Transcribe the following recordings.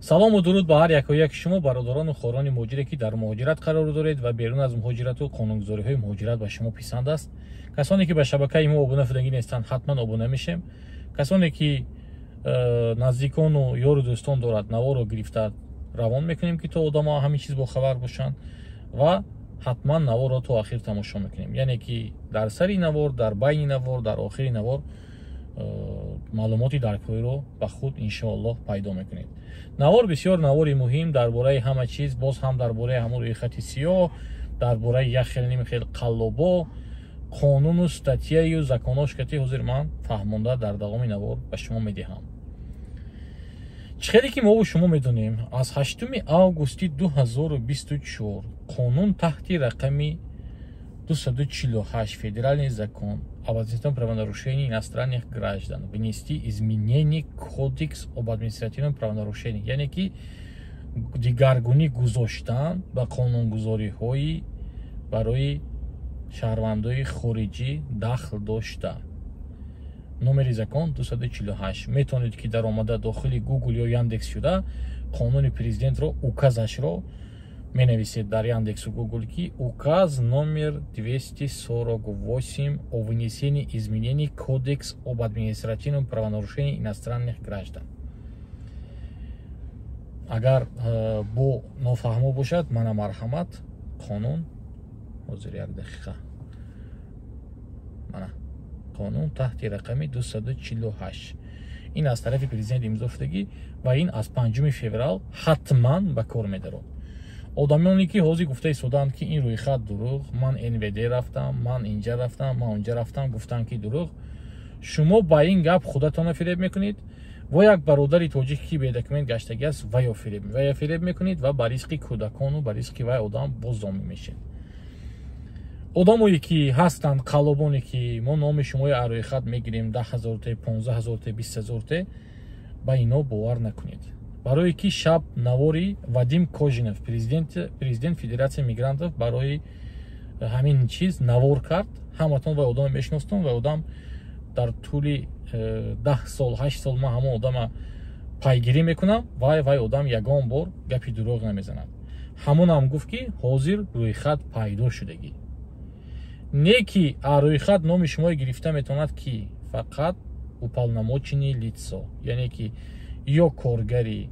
Салому дуруд ба ҳар якои яки шумо, бародарону хоҳарони муҳоҷире, ки дар муҳоҷират қарор доред ва берун аз муҳоҷирату қонунгузориҳои муҳоҷират ба шумо писанд аст. Касоне ки ба шабакаи мо обуна шудагӣ нестанд, ҳатман обуна мешем. Касоне ки наздикону ёру дӯстон дорад, наворо гирифта равон мекунем, ки то одамо ҳамин чиз бохабар бошанд, ва ҳатман наворро то ахир тамошо мекунем. Яъне ки дар сари навор, дар байни навор, дар охири навор маълумоти даркориро ба худ, иншоаллоҳ, пайдо мекунед. Навор бисёр навори муҳим дар бораи ҳама чиз, боз ҳам дар бораи ҳамон рӯйхати сиёҳ, дар бораи як хел ним хел қаллобо, қонуну статьяю законош кати ҳозир ман фаҳмонда дар давоми навор ба шумо медиҳам. Чӣ хеле ки мову шумо медонем, аз 8 августи 2024 қонун таҳти рақами 248, федеральный закон об административном правонарушении иностранных граждан, внести изменение кодекс об административном правонарушении, яъне ки дигаргунӣ гузоштан ба қонунгузориҳои барои шаҳрвандои хориҷӣ дахл дошта, номери закон 248. Метавонед, ки даромада дохили Гугл ё Яндекс шуда, қонуни президентро, указашро менависед дар Яндексу Гугл, ки указ номер 248 о внесении изменений кодекс об административном правонарушении иностранных граждан. Агар бо нофаҳмо бошад, мана, марҳамат, қонун. Ҳозир, як дақиқа. Мана қонун таҳти рақами 248. Ин аз тарафи президент имзо шудагӣ ва ин аз 5 феврал ҳатман ба кор медарод. Одамоне ки ҳозир гуфта истодаанд, ки ин рӯйхат дурӯғ, ман НВД рафтам, ман инҷа рафтам, ман онҷа рафтам, гуфтанд, ки дурӯғ, шумо ба ин гап худатонро фиреб мекунед ва як бародари тоҷик, ки бедокумент гаштагӣ аст, вая фиреб мекунед ва ба ризқи кӯдакону ба ризқи вай одам боз зомӣ мешед. Одамое ки ҳастанд, қаллобоне ки мо номи шумои рӯйхат мегирем, 10 000 те, 15 000 те, 20 000 те, ба ино бовар накунед. Барое ки шаб навори Вадим Кожинов, президент Федератсияи мигрантов, барои ҳамин чиз навор кард. Ҳаматон вай одама мешиностон. Вай одам дар тӯли 10 сол, 8 сол ман ҳамон одама пайгирӣ мекунам. Вай одам ягон бор гапи дурӯғ намезанад. Ҳамонам гуфт, ки ҳозир рӯйхат пайдо шудагӣ. Не ки рӯйхат номи шуморо гирифта метавонад, ки фақат уполномоченный лицо, яъне ки ё коргари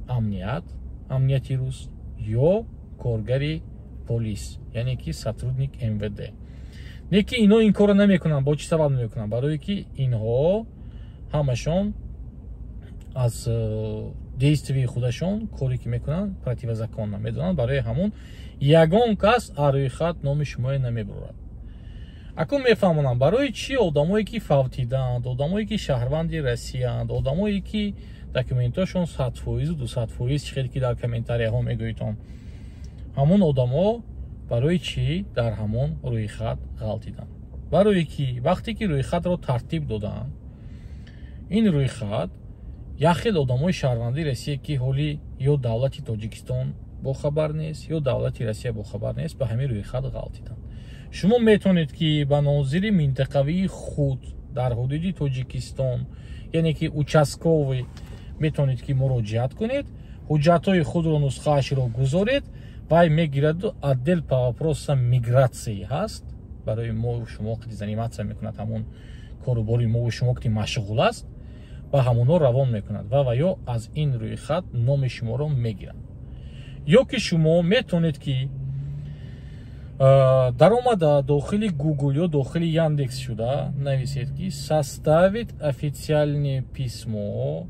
амнияти рус, ё коргари полис, яъне ки сотрудник МВД. Не ки ино ин корро намекунанд. Бо чӣ сабаб намекунанд? Барое ки инҳо ҳамашон аз действии худашон коре ки мекунанд, противозаконно медонанд. Барои ҳамон ягон кас рӯйхат номи шуморо намебурад. Акун мефаҳмонам, барои чӣ одамое ки фавтидаанд, одамое ки шаҳрванди Россияанд, одамое ки документошон 100%-у 200%, чӣ хеле ки дар комментарияҳо мегӯитон, ҳамон одамо барои чӣ дар ҳамон рӯйхат ғалтиданд? Барое ки вақте ки рӯйхатро тартиб додаанд, ин рӯйхат як хел одамои шаҳрвандии Россия, ки ҳоли ё давлати Тоҷикистон бохабар нест, ё давлати Россия бохабар нест, ба ҳамин рӯйхат ғалтиданд. Шумо метавонед, ки ба нозири минтақавии худ дар ҳудуди Тоҷикистон, яъне ки участковый, метавонед, ки муроҷиат кунед, ҳуҷҷатҳои худро нусхаашро гузоред. Вай мегираду отдел по вопросам миграции ҳаст, барои мо шумо қити заниматься мекунад, ҳамон корубори мову шумо ки машғул аст, ба ҳамонҳо равон мекунад ва ё аз ин рӯйхат номи шуморо мегиранд. Ё ки шумо метавонед, ки даромада дохили Гугл ё дохили Яндекс шуда нависед, ки составить официальное письмо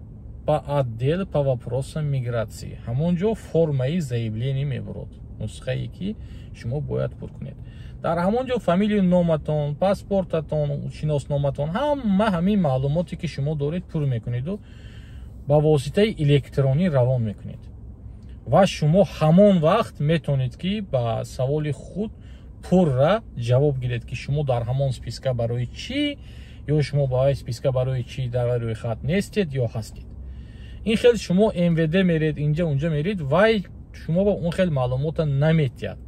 по отдел по вопросам миграции. Ҳамон ҷо формаи заявление мебурод, нусхае ки шумо бояд пур кунед. Дар ҳамон ҷо фамилию номатон, паспортатон, шиносноматон, ҳама ҳамин маълумоте ки шумо доред, пур мекунеду ба воситаи электронӣ равон мекунед. Ва шумо ҳамон вақт метавонед, ки ба саволи худ пурра ҷавоб гиред, ки шумо дар ҳамон списка барои чӣ, ё шумо ба вай списка барои чӣ дар рӯйхат нестед ё ҳастед. Ин хел шумо МВД меред, инҷа унҷа меред, вай шумо ба он хел маълумота наметиҳад,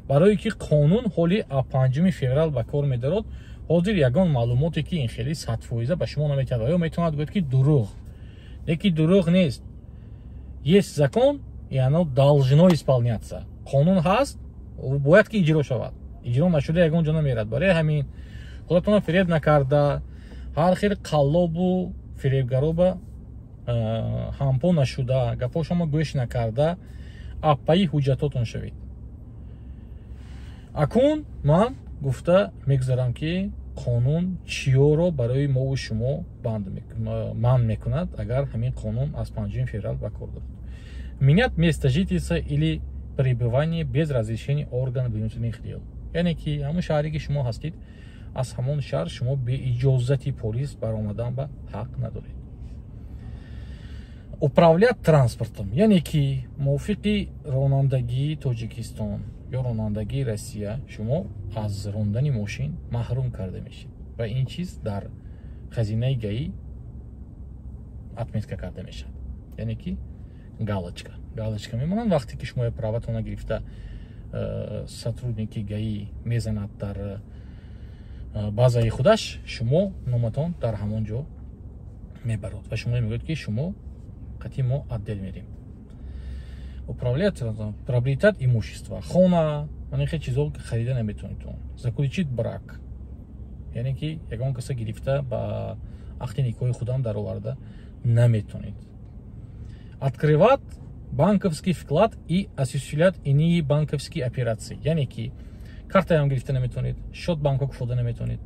барое ки қонун ҳоли 5 феврал ба кор медарод. Ҳозир ягон маълумоте ки ин хели 100% ба шумо наметиҳад ва ё метавонад гӯяд, ки дурӯғ. Леки дурӯғ нест. Есть закон, и оно должно исполняться. Қонун ҳаст, бояд ки иҷро шавад. Иҷро нашуда ягон ҷо намерад. Барои ҳамин худатонро фиреб накарда, ҳар хел қаллобу фиребгароба ҳампо нашуда, гапҳошонро гӯш накарда, аппаи ҳуҷҷатотон шавед. Акун ман гуфта мегузарам, ки қонун чиёро барои мову шумо манъ мекунад, агар ҳамин қонун аз 5 феврал ба кор дорад. Менять место жительства или пребывание без разрешения органов внутренних дел. Яъне ки ҳамон шаҳре, ки шумо ҳастед, аз ҳамон шаҳр шумо беиҷозати полис баромадан ба ҳақ надоред. Управлять транспортом, яъне ки мувофиқи ронандагии Тоҷикистон ё ронандагии Россия шумо аз рондани мошин маҳрум карда мешед ва ин чиз дар хазинаи ГАИ отметка карда мешавад, яъне ки галочка мемонанд. Вақте ки шумо праватона гирифта, сотрудники ГАИ мезанад дар базаи худаш, шумо номатон дар ҳамон ҷо мебарод ва шумо мегӯед, ки шумо қатъи мо отдел мерем. Управлять, приобретать имущество, хона, ман хел чизо харида наметавонед. Заключить брак, яъне ки ягон каса гирифта, ба ақди никоҳи худам дароварда наметавонед. Открывать банковский вклад и осуществлять иные банковские операции, яъне ки картаам гирифта наметавонед, счёт банко кушода наметавонед.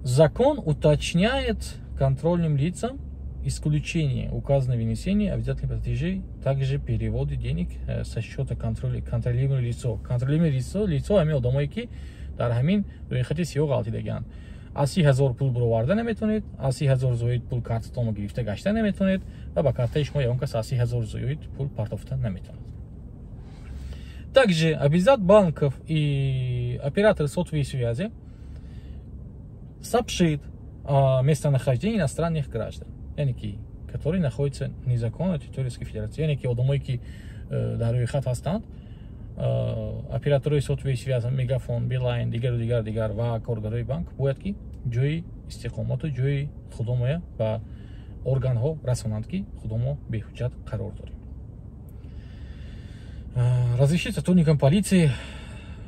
Закон уточняет контрольным лицам исключение указанного вынесения обязательных платежей, также переводы денег со счета контролируемого лицо. Контролируемое лицо ҳамин одамое, ки дар ҳамин рӯйхати сиёҳ ғалтидагианд. Аз 30 000 пул буроварда наметавонед, аз 30 000 зоид пул картатонро гирифта гашта наметавонед ва ба картаи шумо ягон кас аз 30 000 зоид пул партофта наметавонад. Также обязать банков и операторы сотовой связи сообщит о местонахождении иностранных граждан, яъне ки которые находятся незаконно на территории Российской Федерации, яъне ки одамое, ки дар рӯйхат ҳастанд, операторҳои сотовой связи, Мегафон, Билайн, дигару дигар дигар ва коргарои банк бояд ки ҷои истиқомату ҷои худомоя ба органҳо расонанд, ки худомо беҳуҷҷат қарор дорем. Разрешить сотрудникам полиции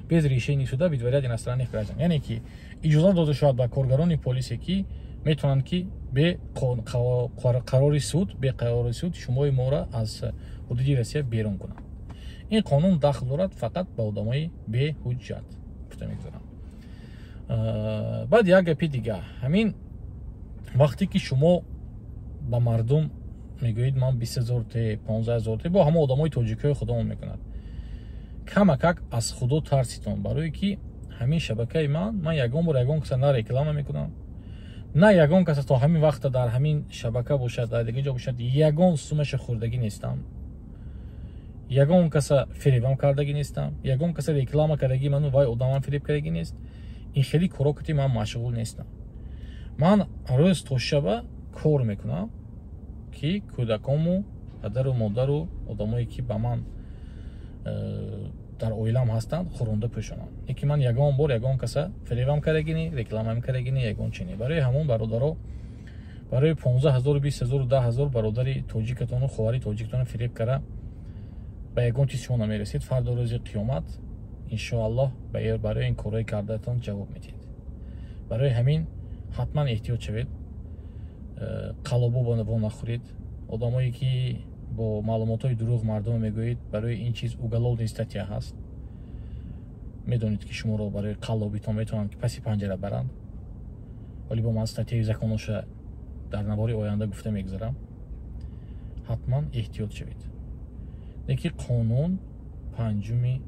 без решения суда выдворять иностранных граждан, яъне ки иҷозат дода шавад ба коргарони полисе, ки метавонанд, ки бе қарори суд шумои моро аз ҳудуди Россия берун кунанд. Ин қонун дахл дорад фақат ба одамои беҳуҷҷат, гуфта мегузарам. Баъд як гапи дига. Ҳамин вақте ки шумо ба мардум мегӯед, ман 20 000 те, 15 000 те, бо ҳама одамои тоҷикҳои худомон мекунад, камакак аз Худо тарситон, барое ки ҳамин шабакаи ман ягон бор ягон каса на реклама мекунам, на ягон каса то ҳамин вақта дар ҳамин шабака бошад, дар дигар ҷо бошад, ягон сумаша хӯрдагӣ нестам, ягон каса фиребам кардагӣ нестам, ягон каса реклама кардагӣ ману вай одамам фиреб кардагӣ нест. Ин хеле корокати ман машғул нестам. Ман рӯз то шаба кор мекунам, ки кӯдакому, падару модару одамое, ки ба ман дар оилам ҳастанд, хӯронда пӯшонам. Лекин ман ягон бор ягон каса фиребам кардагини, рекламам кардагини, ягон чине. Барои ҳамон, бародаро, барои 15 000, 20 000, 10 000 бародари тоҷикатону хоҳари тоҷикатону фиреб кара ба ягон чиз шумо намерасед. Фардо, рӯзи қиёмат, иншоаллоҳ, барои ин корҳои кардаатон ҷавоб медиҳед. Барои ҳамин ҳатман эҳтиёт шавед, қалобо во нахӯред. Одамое, ки бо маълумотҳои дурӯғ мардумо мегӯед, барои ин чиз уголовный статья ҳаст. Медонед, ки шуморо барои қаллобитон метавонанд, ки паси панҷара баранд. Вале бо ман статьяи законоша дар навори оянда гуфта мегузарам. Ҳатман эҳтиёт шавед. Леки қонун 5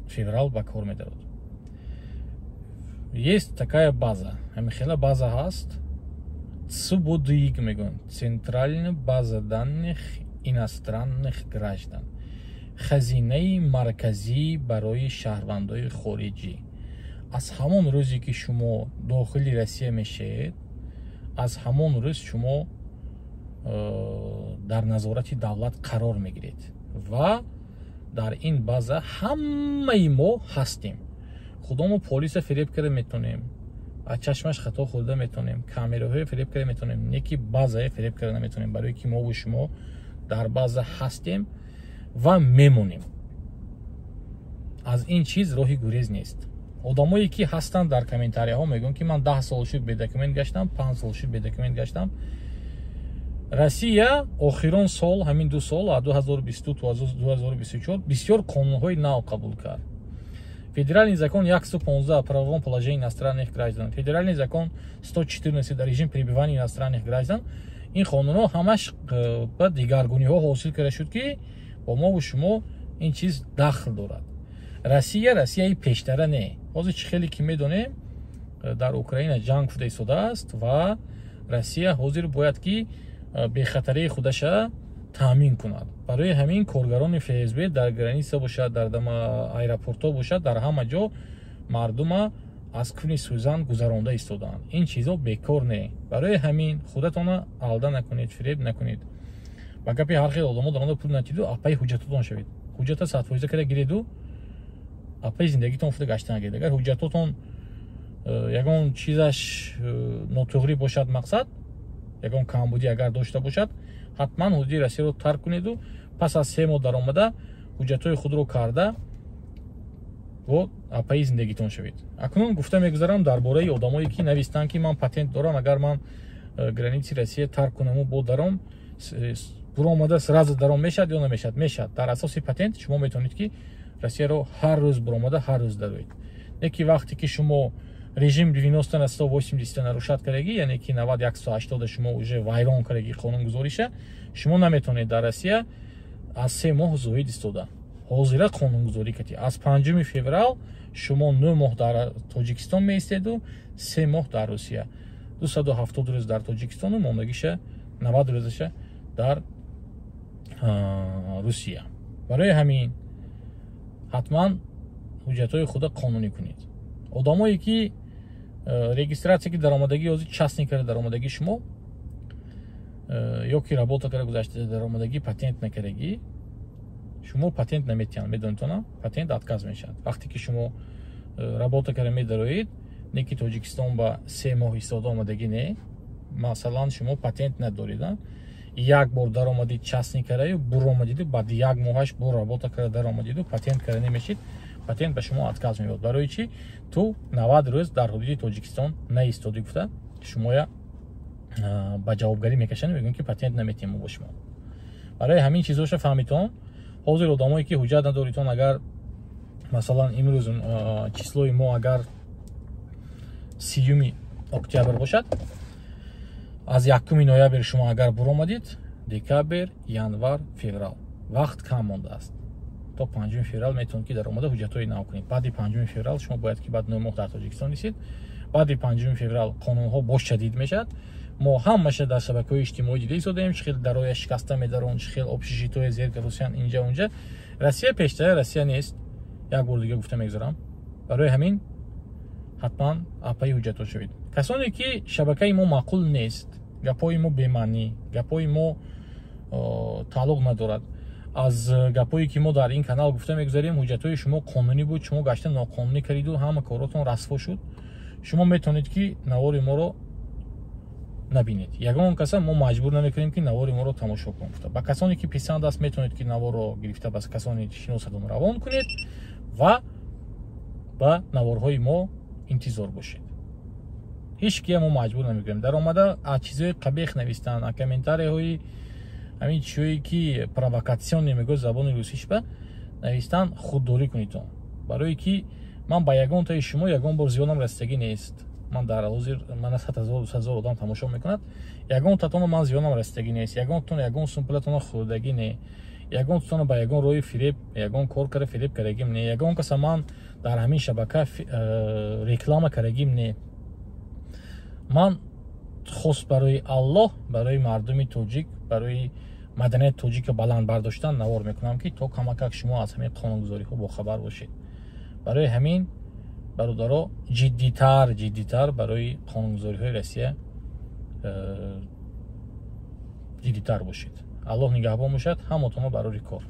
феврал ба кор медарод. Есть такая база, ҳамин хела база ҳаст, ЦБДИГ мегӯянд, Центральная база данных иностранных граждан, хазинаи марказӣ барои шаҳрвандои хориҷӣ. Аз ҳамон рӯзе, ки шумо дохили Россия мешавед, аз ҳамон рӯз шумо дар назорати давлат қарор мегиред ва дар ин база ҳамаи мо ҳастем. Худомо полиса фиреб карда метавонем. Аз чашмаш хато хӯрда метавонем, камераҳое фиреб карда метавонем, не ки базае фиреб карда наметавонем, барое ки мову шумо дар база ҳастем ва мемонем. Аз ин чиз роҳи гурез нест. Одамое ки ҳастанд дар комментарияҳо мегӯянд, ки ман 10 сол шуд бедокумент гаштам, 5 сол шуд бедокумент гаштам. Россия охирон сол, ҳамин 2 сол, аз 2022 то 2024 бисёр қонунҳои нав қабул кард. Федеральный закон 115 о правовом положении иностранных граждан, федеральный закон 114 о режим пребывания иностранных граждан. Ин қонунҳо ҳамаш ба дигаргуниҳо ҳосил карда шуд, ки бо мову шумо ин чиз дахл дорад. Россия Россияи пештара не. Ҳозир чӣ хеле ки медонем, дар Украина ҷанг шуда истодааст ва Россия ҳозир бояд ки бехатарии худаша таъмин кунад. Барои ҳамин коргарони ФСБ дар граница бошад, дар аэропортҳо бошад, дар ҳама ҷо мардума аз куни сӯзан гузаронда истодаанд. Ин чизо бекор не. Барои ҳамин худатона алда накунед, фиреб накунед. Ба гапи ҳар хел одамо даронда пул натиду апаи ҳуҷҷатотон шавед. Ҳуҷҷата 100% карда гиреду апаи зиндагитон фуда гашта нагиред. Агар ҳуҷҷатотон ягон чизаш нотуғрӣ бошад, мақсад ягон камбудӣ агар дошта бошад, ҳатман ҳудуди Россияро тарк кунеду пас аз 3 моҳ даромада ҳуҷҷатҳои худро карда бо апаи зиндагитон шавед. Акнун гуфта мегузарам дар бораи одамое ки навистанд, ки ман патент дорам, агар ман граници Россия тарк кунаму бо даром буромада сразу даром мешавад ё намешавад? Мешавад. Дар асоси патент шумо метавонед, ки Россияро ҳар рӯз буромада, ҳар рӯз дароед. Не ки вақте ки шумо режим 90 на 180 нарушать кардагӣ, яъне ки 90 180 шумо уже вайрон кардагӣ қонунгузориша, шумо наметавонед дар Россия аз 3 моҳ зоид истода. Ҳозира қонунгузорӣ кардӣ, аз 5 феврал шумо 9 моҳ дар Тоҷикистон меистеду 3 моҳ дар Русия, 270 рӯз дар Тоҷикистону мондагиша 90 рӯзаша дар Русия. Барои ҳамин ҳатман ҳуҷҷатҳои худа қонунӣ кунед. Одамое ки регистрация ки даромадагӣ, ҳозир частный карда даромадагӣ шумо ё ки работа карда гузашта даромадагӣ, патент накардагӣ, шумо патент наметиҳанд. Медонедтона, патент отказ мешавад вақте ки шумо работа карда медароед, не ки Тоҷикистон ба 3 моҳ истода омадагӣ не. Масалан, шумо патент надоред, як бор даромадид частный кардаю буромадиду баъди як моҳаш бо работа карда даромадиду патент карда намешид, патент ба шумо отказ меёбад. Барои чӣ? Ту 90 рӯз дар ҳудуди Тоҷикистон наистодӣ гуфта, шумоя ба ҷавобгарӣ мекашанд, мегӯянд, ки патент наметиҳем мо бо шумо. Барои ҳамин чизоша фаҳмитон. Ҳозир одамое ки ҳуҷҷат надоритон, агар масалан имрӯз числои мо агар 30 октябр бошад, аз 1 ноябр шумо агар буромадид, декабр, январ, феврал, вақт кам мондааст. То 5 феврал метавонед, ки даромада ҳуҷҷатҳои нав кунед. Баъди 5 феврал шумо бояд ки баъд 9 моҳ дар Тоҷикистон истед. Баъди 5 феврал қонунҳо боз шадид мешавад. Мо ҳамаша дар шабакаҳои иҷтимоӣ дида истодаем, чӣ хел дароя шикаста медарон, чӣ хел общежитое зер Русиян, инҷа унҷа. Россия пештара Россия нест, як бор дига гуфта мегузарам. Барои ҳамин ҳатман апаи ҳуҷҷатҳо шавед. Касоне ки шабакаи мо маъқул нест, гапҳои мо бемаънӣ, гапҳои мо тааллуқ надорад аз гапҳое ки мо дар ин канал гуфта мегузарем, ҳуҷҷатҳои шумо қонунӣ буд, шумо гашта ноқонунӣ кардиду ҳама коротон расво шуд, шумо метавонед, ки навори моро набинед. Ягон каса мо маҷбур намекунем, ки навори моро тамошо кун гуфта. Ба касоне ки писанд аст, метавонед, ки наворро гирифта ба касоне шиносатон равон кунед ва ба наворҳои мо интизор бошед. Ҳеҷ кия мо маҷбур намекунем. Даромада аз чизҳои қабеҳ навистан, аз комментарияҳои ҳамин чизҳое ки провокационный мегӯяд забони русишба навистан, худдорӣ кунедтон. Барое ки ман ба ягон таи шумо ягон бор зиёнам расидагӣ нест. Ман дар ҳозир мана 100 000, 200 000 одам тамошо мекунад, ягон татона ман зиёнам расидагӣ нест, ягонтон ягон сум пулатона хӯрдагӣ не, ягонтона ба ягон роҳи фиреб, ягон кор карда фиреб кардагим не, ягон каса ман дар ҳамин шабака реклама кардагим не. Ман хос барои Аллоҳ, барои мардуми тоҷик, барои маданияти тоҷика баланд бардоштан навор мекунам, ки то камакак шумо аз ҳамин қонунгузориҳо бохабар бошед. Барои ҳамин, бародаро, ҷиддитар, ҷиддитар барои қонунгузориҳои Россия ҷиддитар бошед. Аллоҳ нигаҳбон бошад ҳамотонро. Барори кор.